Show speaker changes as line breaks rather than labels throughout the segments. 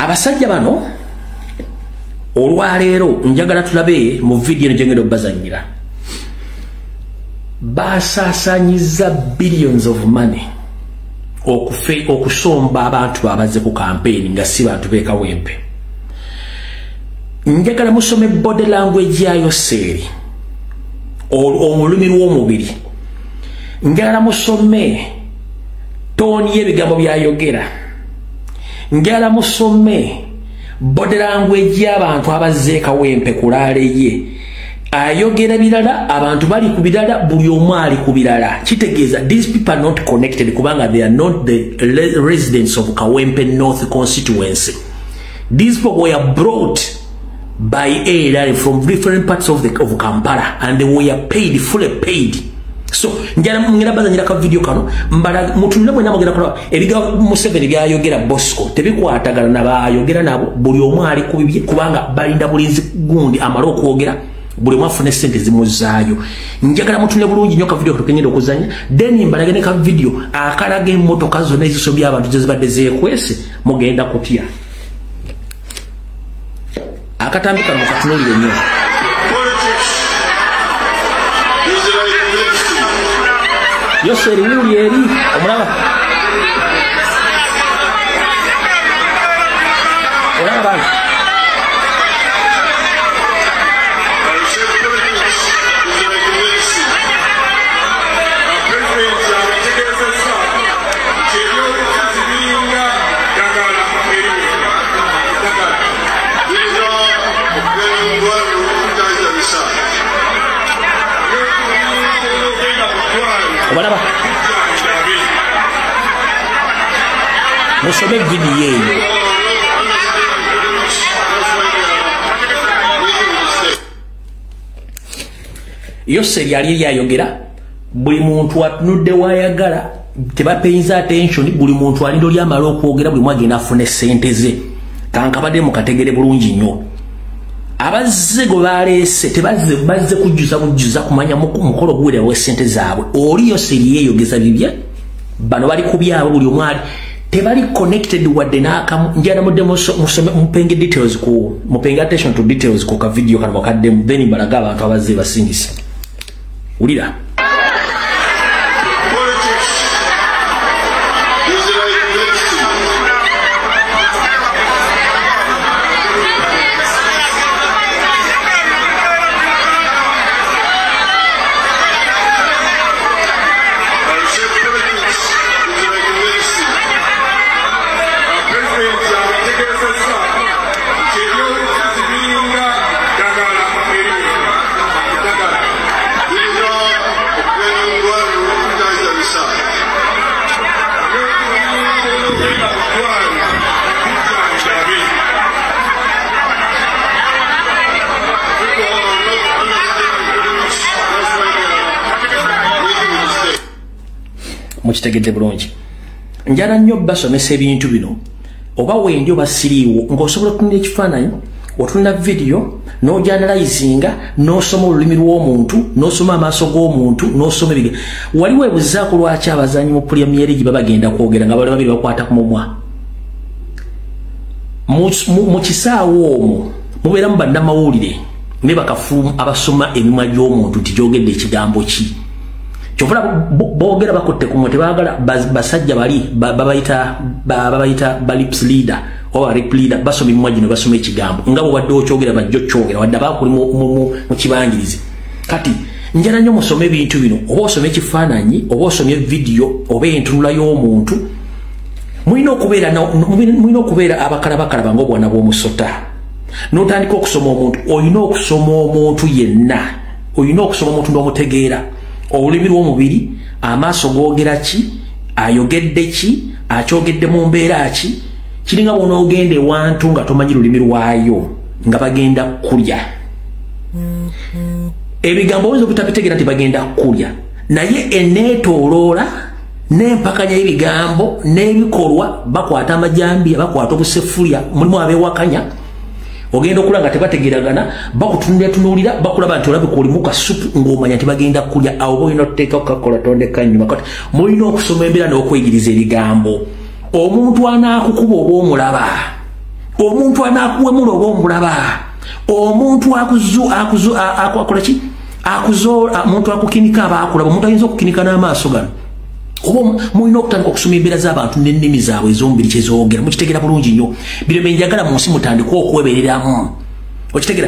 Abasajja bano olwaleero njagala tulabe mu vidiyo eno gyengenda obbazannyira. Basaasaanyiza billions of money okusomba abantu abazze ku campaign nga si bantu b'e Kawempe. Njagala musome body language ya Yoseri, olulimi lw'omubiri. Njagala musome tone y'ebigambo by'ayogera. Njagala musome body language y'abantu abazze e Kawempe ku laale ye. Ayogera birala, abantu bali ku birala, buli omu ali ku birala. Kitegeeza these people are not connected kubanga they are not the residents of Kawempe North constituency. These people were brought by air from different parts of Kampala and they were paid, fully paid. So njala bazanyira ka video kano mbala mutunule mwena mugenda kulaba ebigambo Museveni byayogera Bosco tebikwatagana n'abayogera nabo, buli omu ali ku bibye kubanga balinda bulinzi gundi amala okwogera buli omu afune sente zimuzaayo. Njagala mutunule bulungi nnyo ka video kengenda okuzanya, then mbalage ne ka video akalaga emmotoka zonna ezisobya abantu ze zibadde zeekwese, mugenda kutya. Akatambi kano mukatunulire nnyo. Yoseri wuli eri omulaba, olaba bantu. Obalaba musome vidiyo eyo. Yoseri yali yayogera, buli muntu atunudde wayagala, tebapayinza attention, buli muntu alinda oli amala okwogera, buli mwagenda afune sente ze. Kankabadde mukategere bulungi nnyo. Abazze gwe baleese tebazze, bazze kujjuza bujjuza kumanya mukolo guwera w'essente zaabwe. Oli Yoseri yeeyogeza bibye, bano bali ku byabwe, buli omu ali tebali connected wadde n'akamu. Njagala mudde musome mupenge details ku mupenge attention to details ku ka video kano mukadde, then mbalaga abantu abazze basingisa. Wulira. Mukitegedde bulungi. Njala nnyo basomesa ebintu bino, oba wendi oba siriiwo, ng'osobola okutunula ekifaananyi, otunula vidiyo, n'ogyanalyzinga, n'osoma olulimi lw'omuntu, n'osoma amaaso g'omuntu, n'osoma ebigambo. Wali weebuzaako lwaki abazannyi mu Premier League babagenda kwogera nga bali babiri bakwata ku mumwa? Mu kisaawe omwo mubeeramu bannamawulire ne bakafumu abasoma emimwa gy'omuntu nti gyogedde ekigambo ki. Kyovula boogera bakutte ku mwe, tebaagala basajja bali babayita ba lips leader oba rip leader, basoma emimwa gino, basoma ekigambo nga bw'obadde okyogera bajja okyogera wadde abakuli mu kibangirizi. Kati njala nnyo musome ebintu bino, oba osome ekifaananyi, oba osomye vidiyo, oba entunula y'omuntu. Mulina okubeera abakalabakalaba ng'obwana bw'omusota. N'otandika okusoma omuntu, olina okusoma omuntu yenna, olina okusoma omuntu n'omutegeera. Olulimi lw'omubiri, amaaso googera ki, ayogedde ki, akyogedde mu mbeera ki. Kiringa bw'onoogenda ewantu nga tomanyi lulimi lwayo, nga bagenda kulya. Ebigambo oyinza obutabitegeera nti bagenda kulya, naye eneetooloola n'empakanya y'ebigambo n'ebikolwa, bakwata amajambiya, bakwata obusefulya, mulimu abeewakanya. Ogenda okula nga tebategeeragana, bakutunuulira bakulaba nti olabika olimu kasupu, ng'omanya nti bagenda kulya. Awo oba olina otuteekako kakola tondeka nnyuma. Kati mulina okusoma embeera n'okweyigiriza ebigambo. Omuntu anaakukuba oba omulaba, Omuntu anakuwemula oba omulaba. Omuntu akola ki? Akuzola, omuntu akukinika aba akulaba. Omuntu ayinza okukinika n'amaaso gano. Oba mulina okutandika okusoma embeera z'abantu n'ennimi zaabwe ez'omubiri kye zoogera. Mukitegera bulungi nnyo. Bino bye njagala mu nsi mutandike okwebereramu. Okitegera?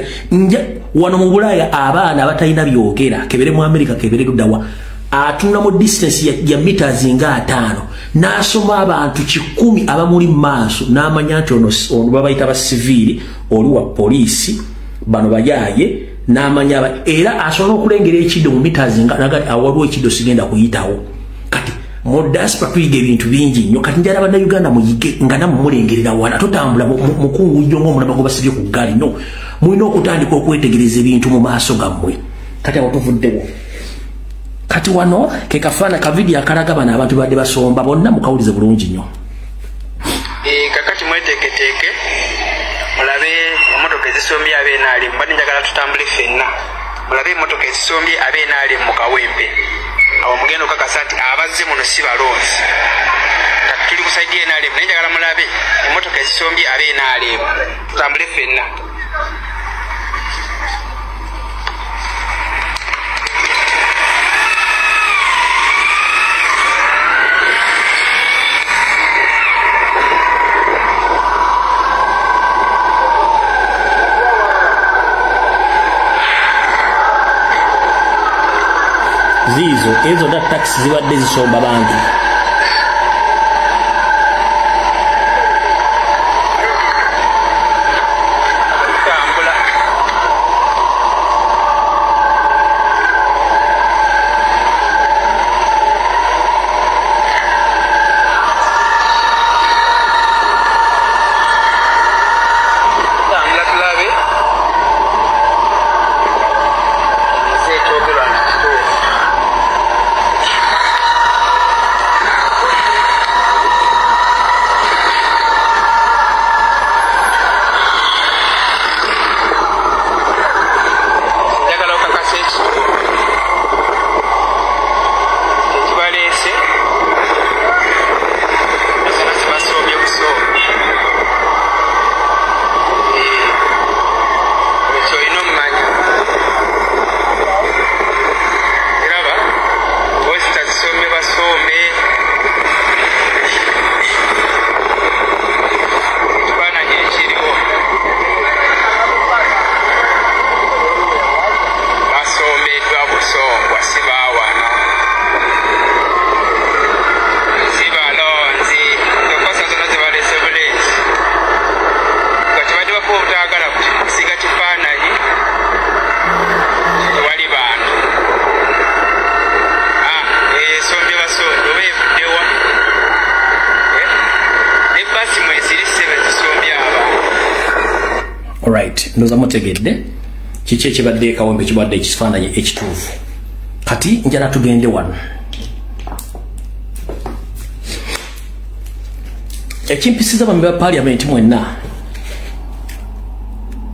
Wano mu Bulaaya abaana abatalina byogera, kebere mu Amerika, kebere luddawa, atunula mu distance ya meters nga 5 n'asoma abantu 10 abamuli mu maaso n'amanya nti ono babayita basiviiri, oli wa poliisi, bano bayaaye, n'amanya era asobola okulengera ekiddo mu meters nga awaliwo ekiddo sigenda kuyitawo. Kati mu diaspora tuyiga ebintu bingi nnyo. Kati njala bannayuganda muyige nga nammwe mulengerera wala. Totambula mukungu ng'omulaba gwe basibye ku ggaali. No, mulina okutandika okwetegereza ebintu mu maaso gammwe. Kati awo tuvuddewo. Kati wano ke kafaana ka vidiyo akalaga bano abantu badde basomba bonna, mukawulize bulungi nnyo.
Kakati mweteeketeeke mulabe emmotoka ezisombye ab'NRM. Mbadde njagala tutambule ffenna mulabe emmotoka ezisombye ab'NRM mu Kawempe. Awo mugenda okakasa nti abazze muno si balonzi. Kati tuli ku sayidi y'NRM, naye njagala mulabe emmotoka ezisombye ab'NRM, tutambule ffenna.
Zizo ezo da taxi zibadde zisomba bantu. Alright, ndoza mutegedde kiki ekibadde Kawempe kibadde ekifaananyi ekituufu. Kati njala tugende wano. Ekimpisiza bambi ba parliament mwenna,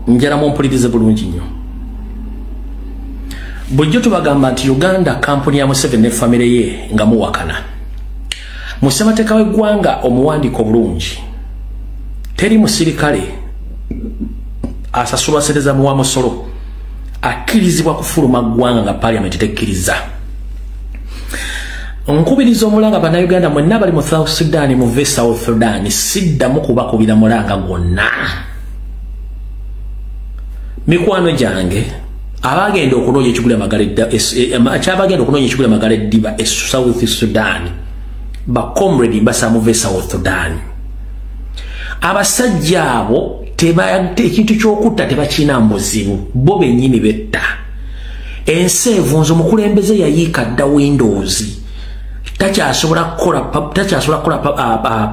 njala mumpulirize bulungi nnyo. Bulijjo tubagamba nti Uganda kampuni ya Museveni ne famire ye nga muwakana. Mu ssemateeka w'eggwanga omuwandiiko obulungi, teri musirikale asasulwa sente muwa musolo akkirizibwa kufuluma ggwanga nga parliament tekkiriza. Nkubiriza omulanga bannayuganda mwenna bali mu South Sudan, muve South Sudan, siddamu kubakubira mulanga gwonna. Mikwano gyange abagenda okunoonya ekigula amagala eddiba e South Sudan, ba comrade mbasa muve South Sudan. Abasajja abo ekintu ky'okutta tebakirina mbuzibu, bo bennyini betta. Ensi evunze, omukulembeze yayiika dda Windows, takyasobola kukola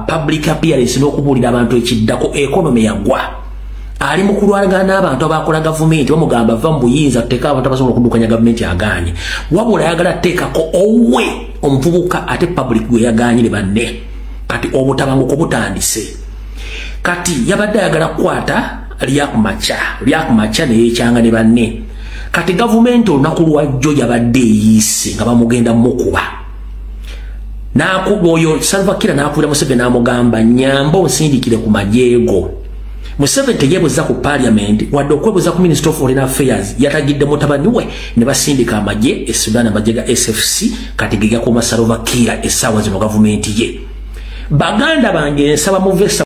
public appearance n'okubuulira abantu ekiddako. Economy yagwa, ali mu kulwanagana n'abantu abakola gavumenti, bamugamba va mu buyinza, tuteeka abantu abasobola okuddukanya gavumenti, agaanye. Wabula ayagala tteekako owe omuvubuka ate public gwe yagaanyire banne. Kati obutabanguko butandise. Kati yabadde ayagala kukwata Riek Machar neyekyanga ne banne. Kati gavumenti olunaku lwajjo yabadde eyiise nga bamugenda mukuba. N'akuba oyo Salva Kiir n'akubira Museveni n'amugamba, nyamba onsindikire ku majeego. Museveni teyeebuza ku parliament wadde okwebuza ku Minister of Foreign Affairs. Yatagidde mutabani we ne basindika amagye e Sudan, amagye ga SFC kati ge gakuuma Salva Kiir essaawa zino gavumenti ye. Baganda bange, nsaba muve